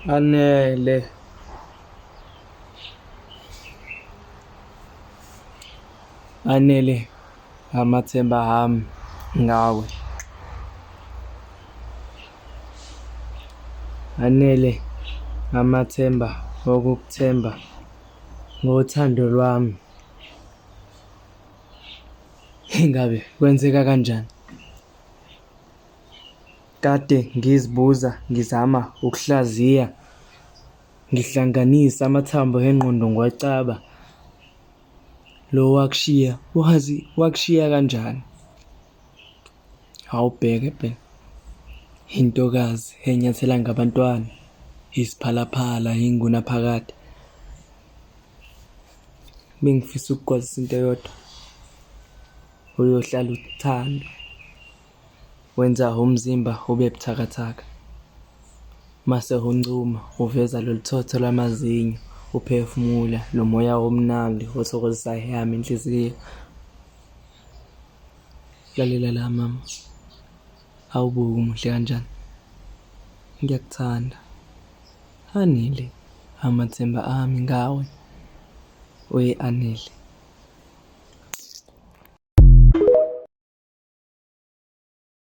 Anele. Anele amathemba ami ngawe. Anele amathemba okukuthemba ngothando lwami. Ingabe kwenzeka kanjani? Kade ngizibuza ngizama ukuhlaziya ngihlanganisa amathambo engqondo ngiwacaba. Lo wakushiya wazi wakushiya kanjani? Awubheke bhe intokazi enyathela ngabantwana isiphalaphala ingunaphakade. Bengifisa ukukwazisa into eyodwa, uyohlala uthandwa. Wenza umzimba ube buthakathaka. Mase uncuma uveza lolu thotho lwamazinyo, uphefumula lo moya omnandi othokozisa eyami inhliziyo. Lalela la mama, awubuke umuhle kanjani. Ngiyakuthanda. Anele amathemba ami ngawe. We Anele.